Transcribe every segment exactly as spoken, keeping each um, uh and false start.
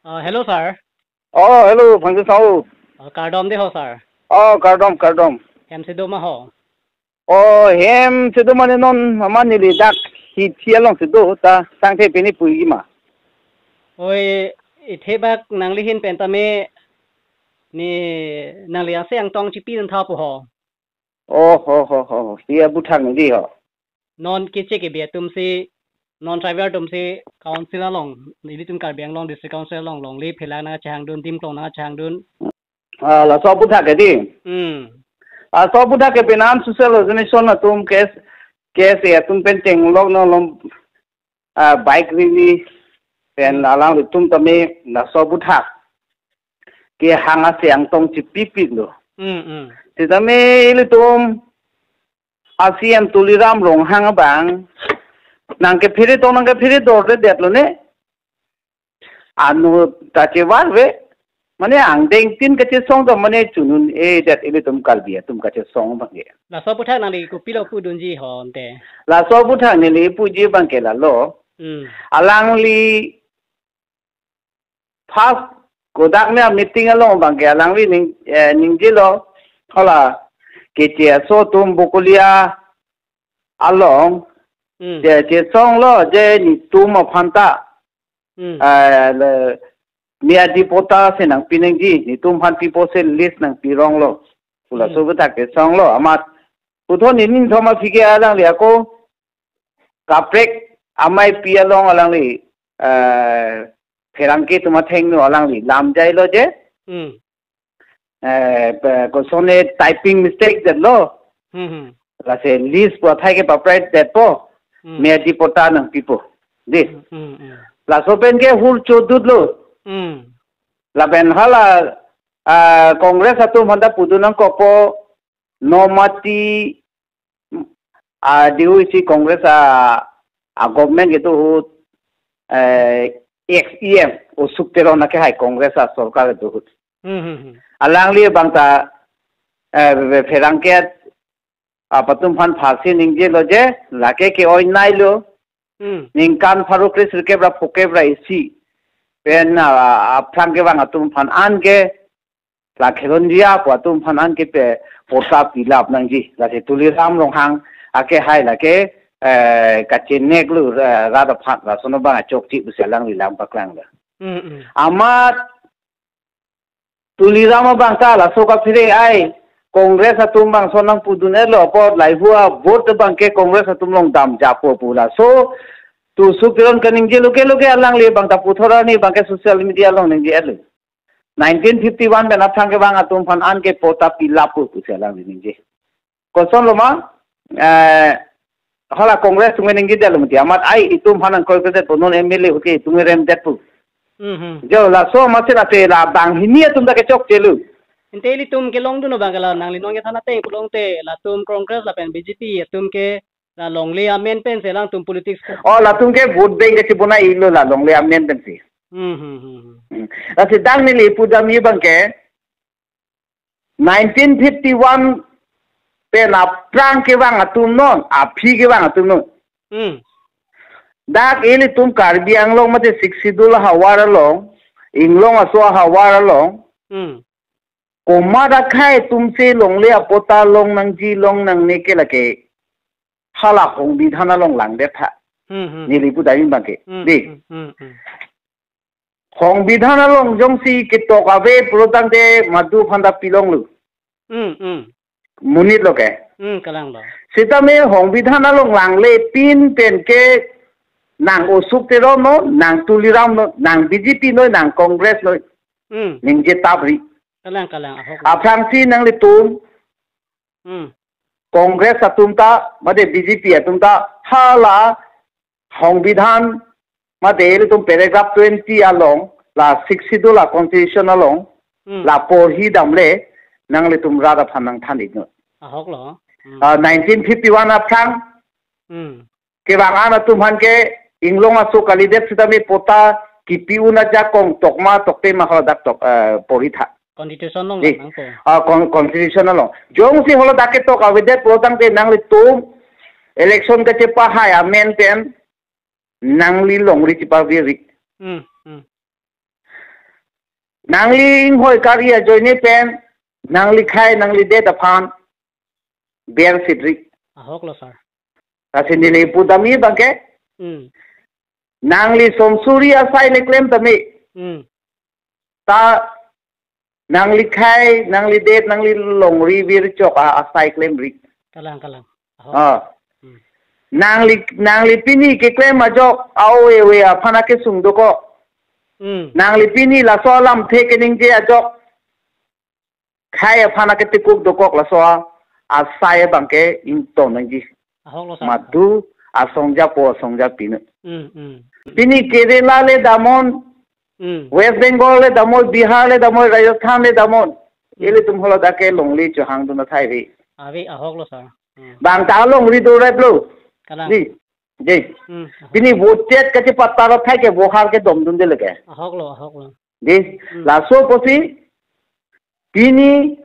Uh, hello, sir. Oh, hello, Phangcho Sao. Uh, kardom de ho, sir. Oh, kardom, kardom. Hem si do ma ho? Oh, hem si do mane non mama neli dak hithi along si do ta sangthe pini puji ma. Oi, ithebak nangli ahin pen tame ne nangli ase angtong chipi nang tha po ho. Oh, ho, ho, ho. Si abuthak neli ho. Non keche kebi atum si, non tribal atum si council along, ilitum Karbi Anglong District Council along longle phelang nangchehangdun, dim klong nangchehangdun. Ah, laso abuthak ke di. Hmm. Laso abuthak ke penang social organization atum, K S, K S A atum pen tenglok no lom, ah, bike rally pen Hmm. alanglitum tame laso abuthak kehang ase angtong chipipik lo. Hmm, hmm. Sitame ilitum a C M Tuliram Ronghang abang nangkephere tong nangkephere dorde det lo ne. Ano ta chevar ve. Mane angdeng tin kachesong ta mane chunun-e det ilitum Karbi atum kachesong abang ke. Laso abuthak nangli kopilo pudunji ho ante? Laso abuthak neli puji abang ke lalo. Hmm. Alangli first kodak ne meeting along abang ke alangli ning, eh, ningjelo. Hala keche aso atum Bokolia along Hmm. je, chesong lo je netum aphan ta. Hmm. Eh, le, Miyadi patta si nangpi nangji, netum aphan pipo si lease nangpi rong lo. Pula Hmm. so abuthak chesong lo, amat puthot nening thom aphi ke alangli ako kaprek ameipi along alangli, eh, pherangke atum athengno alangli lam jai lo je. Hmm. Eh, pe-, kosonne typing mistake det lo. Hmm, hmm. Lasi lease pu athai ke paprai det po. Hmm. Miyadi patta nangpipo. Di. Hmm, hmm, hmm. Laso pen ke hur chodut lo. Hmm. Lapen hala, ah, Congress atum aphan ta pudun nangkokpo, nomati, ah, D O C Congress a, a government kedo ahut, eh, ex E M Asok Teron akehai Congress asorkar kedo ahut. Hmm, hmm, hmm. Alangli abang ta, eh, pherangke atum aphan phasi ningjelo je, lake ke-oi nai lo. Hmm. Ningkan pharo kresirkep ra phokep ra isi pen, ah, aphrang kevang atum aphan an ke, la Khelonjia pu atum aphan an ke pe patta pilap nangji. Lasi Tuliram Ronghang akehai lake, eh, kachenek lo, eh, rat aphan, lason abang achokche pusi alangli lam paklang lo. Hmm, hmm. Amat Tuliram abang ta laso kaphere ai, Congress atum bangso nangpudun-et lo apot lahai-hui a-vote abang ke Congress atum along dam japo pu laso. Tu Asok Teron kaningje loke loke alangli abang ta puthot arni abang ke social media along ningje-et lo. Nineteen fifty-one pen aphrang kevang atum aphan an ke patta pilap po pusi alangli ningje. Koson lo ma, eh, hala Congress atum ningje det lo mati. Amat ai itum aphan nangkroi kre det po, non M L A ahut ke itum rem det po. Hmm, hmm. Jo laso amat si lasi la banghini atum ta kechokche lo. Ante ilitum kelongdun abang ke la nangli non kethan ateng pulote latum Congress lapen B J P atum ke la longle amen pensi alangtum politics ke. Oh, latum ke vote bank kachebonai lo la longle amen pensi. Hmm, hmm, hmm, hmm. Hmm. Lasi dak neli pudamji abang ke, nineteen fifty-one pen aphrang kevang atum non, aphi kevang atum non. Hmm. Dak ilitum Karbi Anglong mate Sixth Schedule ahavar along, Inglong aso ahavar along, Hmm. komat akhei atum si longle apatta long nangji long nangne ke lake hala Songbidhan along langdet tha. Hmm, hmm. Neli pudamji abang ke. Hmm, Di. Hmm, hmm, hmm. Songbidhan along jongsi ketok ave pulotangte madu aphan ta pilong lo. Hmm, hmm. Monit lo ke. Hmm, kalang lo. Sitame Songbidhan along langle pin pen ke nang Asok Teron no, nang Tuliram no, nang B J P no, nang Congress no. Hmm. Ningje tapri. Kalang, kalang, ahok. Aphrangsi nanglitum Hmm. Congress atum ta, mate B J P atum ta, hala Songbidhan, mate ilitum paragraph twenty along, la Sixth Schedule a constitution along, Hmm. la porhi damle, nanglitum rat aphan nangthan-ik non. Ahok lo. Hmm. Ah, nineteen fifty-one aphrang, Hmm. kevang an atum aphan ke Inglong aso kalidet sitame patta kipi un ajakong tokma tokte ma hadak tok, eh, porhi tha. Constitution along Di. lang nangpo. Ah, con-, constitution along. Jongsi haladak ketok avedet pulotangte nanglitum election kachepahai amen pen nangli longri chepaveri. Hmm, hmm. Nangli inghoi kari ajoine pen, nangli khei, nangli det aphan, ber sidri. Ahok lo, sir. Lasi neli pudamji abangke, Hmm. nangli somsuri asai le klem tame. Hmm. Ta nangli khei, nangli det, nangli longri virchok a asai klemri. Kalang, kalang. Ahok. Ah. Hmm. Nangli, nangli pini keklem ajok, a-o ewe aphan akesung dokok. Hmm. Nangli pini laso alamthe keningje ajok, khei aphan aketikuk dokok laso a, asai abangke ingtong nangji. Ahok lo, sir. Madu asong japo asong japinu. Hmm, hmm. Pini Kerala le damnon, Hmm. West Bengal le damnon, Bihar le damnon, Rajasthan le damnon. Hmm. Ilitum holo dak ke longle chohangdun athai ave. Ave, ahok lo, sir. Hmm. Bang ta longri do rep lo. Kalang. Di. Di. Hmm. Pini vote chet kachepatta athai ke vohar ke domdunde leke. Ahok lo, ahok lo. Di. Hmm. Laso apotsi pini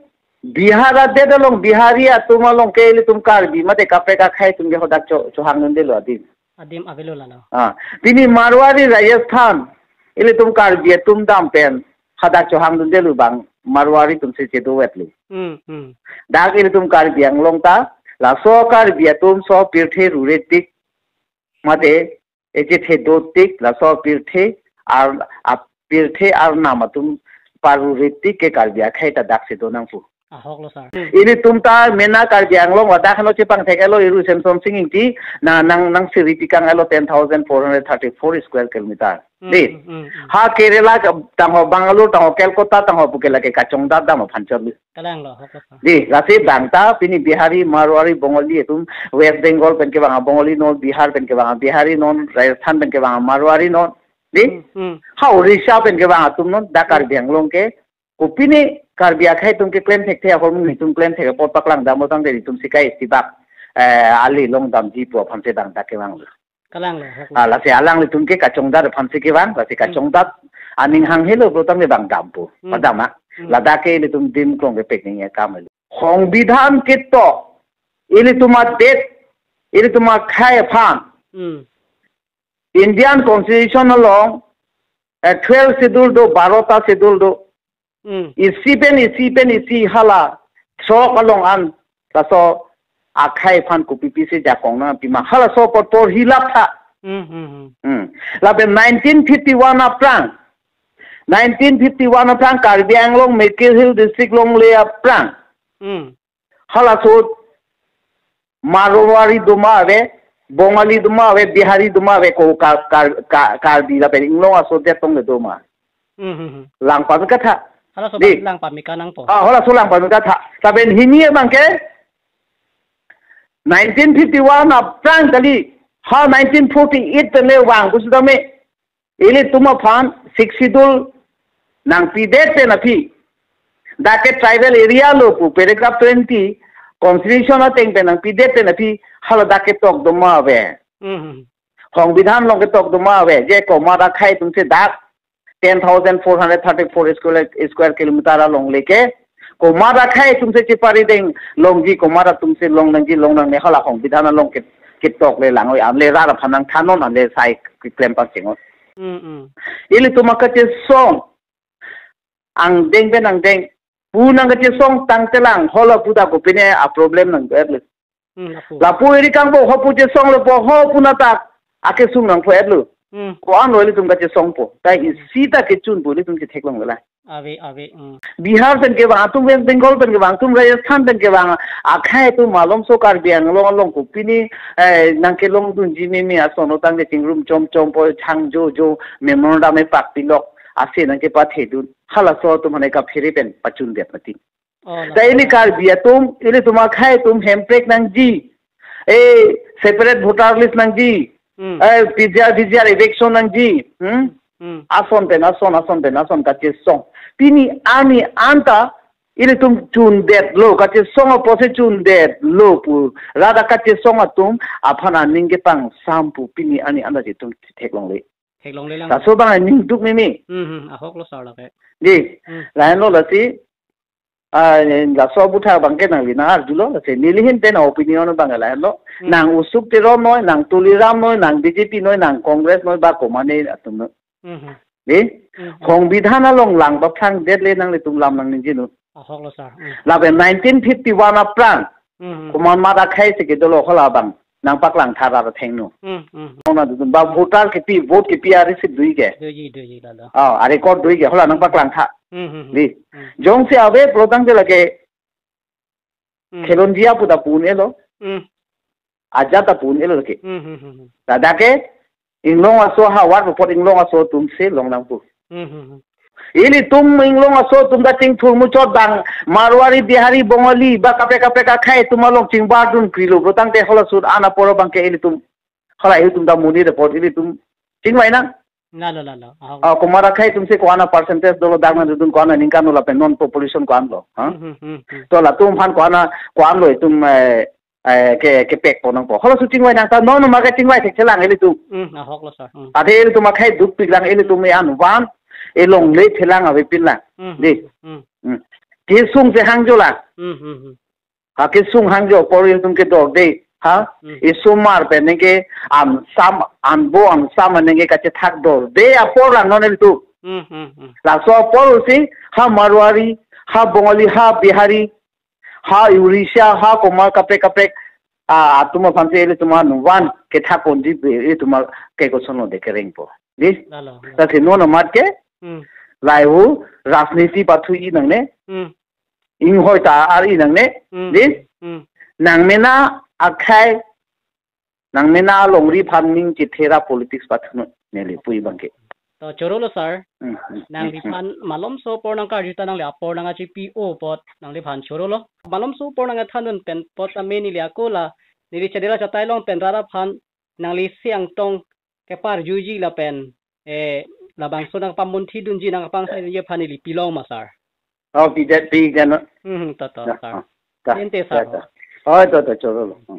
Bihar adet along, Bihari atum along ke ilitum Karbi mate kaprek akhei atum ke hadak cho, chohangdunde lo adim. Adim avelo lalo. Ah, pini Marwari Rajasthan, ilitum Karbi atum dam pen hadak chohangdunde lo bang Marwari atum si chedovet lo. Hmm, hmm. Dak ilitum Karbi Anglong ta, laso Karbi atum so pirthe rure tik, mate echethe do tik, laso pirthe ar, apirthe arnam atum parure tik ke Karbi akhei ta dak si do nangpo. Ahok lo, sir. Ilitum ta mena Karbi Anglong ladak hano chepangthek-etlo, iru Semson Sing Ingti, na nang, nang siri tikang-etlo ten thousand four hundred thirty-four square kilometer. Hmm, Di. Hmm, hmm, hmm. Ha Kerala ka, tangho Bangalore, tangho Kolkata, tangho pu ke lake kachongdat dam aphan chotlo. Kalang lo, ahok lo, sir. Di, lasi bang ta pini Bihari, Marwari, Bongali atum, West Bengal pen kevang Bongali non, Bihar pen kevang Bihari non, Rajasthan pen kevang Marwari non. Di? Hmm, hmm. Ha Odisha pen kevang atum non, dak Karbi Anglong ke, kopine Karbi akhei atum keklem thekthe ahormu netum klem thek apot paklang damlo tangte netum sikai sibak, eh, ali long damji pu aphan si bang dak kevang lo. Kalang lo, ahok lo. Ah, lasi alanglitum ke kachongdat aphan si kevang, lasi Hmm. kachongdat aning hanghe lo pulo tangte bang dampo. Hmm. Padam ma? Hmm. Ladak ke ilitum dim klong kepek ning ya kam lo. Songbidhan ketok, ilitum adet, ilitum akhei aphan. Hmm. Indian Constitution along, eh, twelve schedule do, barota schedule do. Hmm. Isi pen, isi pen, isi hala, sok along an, laso akhei aphan kopi pisi jakong nangpima, halaso apot porhi lap tha. Hmm, hmm, hmm. Hmm. Lapen nineteen fifty-one aphrang, nineteen fifty-one aphrang Karbi Anglong Mikir Hill District longle aphrang. Hmm. Halaso Marwari doma ave, Bongali doma ave, Bihari doma ave, ko Kar-, Kar-, Kar-, Karbi lapen inglong aso det tong le doma. Hmm, hmm, hmm. Lang pame katha. Halaso Di. bang lang pame kanangpo. Ah, halaso lang pame katha. Lapen hini abangke nineteen fifty-one aphrang kali, ha nineteen forty-eight pen le vang pusitame, ilitum aphan Sixth Schedule nangpidet pen aphi, dak ke tribal area lo pu paragraph twenty Constitution ateng pen nangpidet pen aphi, hala dak ketok doma ave. Hmm, hmm. Songbidhan along ketok doma ave, je komat akhei atum si dak ten thousand four hundred thirty-four square, square kilometer along leke, komat akhei atum si chepari deng longji, komat atum si long nangji, long nangne, hala songbidhan along ke, ketok le lang oi, anle rat aphan nangthan non, anle sai keklem pacheng non. Hmm, hmm. Ilitum akachesong angdeng pen angdeng pu nangkachesong tangtelang, hala pu ta kopine aproblem nang-et lo. Hmm, lapu. Lapu eri kangpo, ho pu chesong lo po, ho pu na ta akesung nangpo-et lo. Hmm. Ko-an lo ilitum kachesongpo. Ta isi ta kechunpo ilitum chetheklong la. Ave, ave, hmm. Bihar pen kevang atum, West Bengal pen kevang atum, Rajasthan pen kevang akhei atum malomso Karbi Anglong along kopine, eh, nangkelongdunji meme ason otang ke chingrum chom chompo, changjo jo, memorandum epak pilok, ase nangkepathedun. Halaso atum hane kaphere pen pachundet mati. Oh, ta ini lapu. Karbi atum, ilitum akhei atum hemprek nangji. Eh, separate voter list nangji. Hmm. Eh, P G R, V G R eviction nangji. Hmm? Hmm. Ason pen ason, ason pen ason kachesong. Pini arni anta, ilitum chundetlo, kachesong apotsi chundetlo pu. Rat akachesong atum aphan aning kepangsam pu pini arni anta itum theklongle. Theklongle lang. Laso abang ningduk meme. Hmm, hmm, ahok lo sir lake. Di, Hmm. lahenlo lasi, ah, laso aputhak abangke nangli nang-arjulo, lasi neli ahin pen opinion abang lahenlo. Hmm. Nang Ashok Teron noi, nang Tuliram noi, nang B J P noi, nang Congress noi, ba komane atum noi. Hmm, hmm. Di? Hmm. Songbidhan along lang paprang det le nanglitum lam nangningjinun. Ahok lo sir. Hmm. Lapen nineteen fifty-one aphrang. Hmm, hmm. Komat akhei si kedolo hala abang nangpaklang tha ra thengno. Hmm, hmm. Nona dun ba voter kepi, vote kepi a-receipt doji ke. Doji, doji lalo. Oh, a-record doji ke hala nangpaklang tha. Hmm, hmm, hmm. Di. Hmm. Jongsi ave pulotangte lake Hmm. Khilonjia pu ta pu un-elo. Hmm. Ajat ta pu un-elo ke. Hmm, hmm, hmm, hmm. Ladak ke inglong aso ha war report inglong aso atum si long nangpo. Hmm, hmm, hmm. Ilitum inglong aso atum ta chingthur muchot bang Marwari, Bihari, Bengali ba kaprek kaprek akhei atum along chingbar dun krilo pulotangte hala sur an apor abang ke ilitum hala ilitum ta monit report ilitum chingvai nang. Lalo, lalo. Ahok. Ah, komat akhei atum si ko-an a-percentage dolo, dak nangdodun ko-an aningkan lo lapen non population ko-an lo. Ha? Hmm, hmm, hmm, hmm. To latum aphan ko-an a, ko-an lo itum, eh, eh, ke, kepekpo nangpo. Hala su chingvai nang ta non ma kachingvai thekthelang ilitum. Hmm, ahok lo sir. Hmm. Athe ilitum akhei dukpiklang ilitum, hmm, e an van, e longle thelang avepinlang. Hmm, di. Hmm, hmm. Hmm. Kesung si hangjolang. Hmm, hmm, hmm. Ha kesung hangjo apor ilitum kedorde. Ha? Hmm. Isomar pen neke ansam, anbo ansam neke kachethak dorde apor lang non ilitum. Hmm, hmm, hmm. Laso apor si ha Marwari, ha Bengali, ha Bihari, ha Urisha, ha komat kaprek kaprek, ah, atum aphan si ilitum an van kethak ponji ilitum ke koson lo de kerengpo. Di? Lalo, lalo. Lasi non amat ke, hmm, lahei hu rajniti pathu-i nangne. Hmm. Inghoi ta ar-i nangne. Hmm. Di? Hmm. Nangmena akhei, nangmena alongri aphan ning chethe ra politics pathunun neli pu-i abang ke. To choro lo sir. Hmm, hmm, hmm, hmm. Nangliphan malomso apor nangkarju ta nangli apor nangkachipi-o apot nangliphan choro lo. Malomso apor nangkethandun pen apot tame neli ako la, neli chadela chatai along pen rat aphan nangli siang tong keparjuji lapen, eh, labangso nangpamunthidunji nangpangsai dunji aphan neli pilong ma sir. Oh, pidet pi jano. Hmm, to, to, ya, sir. Ah, ta, ente ya, sir. Ta. Oh, to, to, choro lo.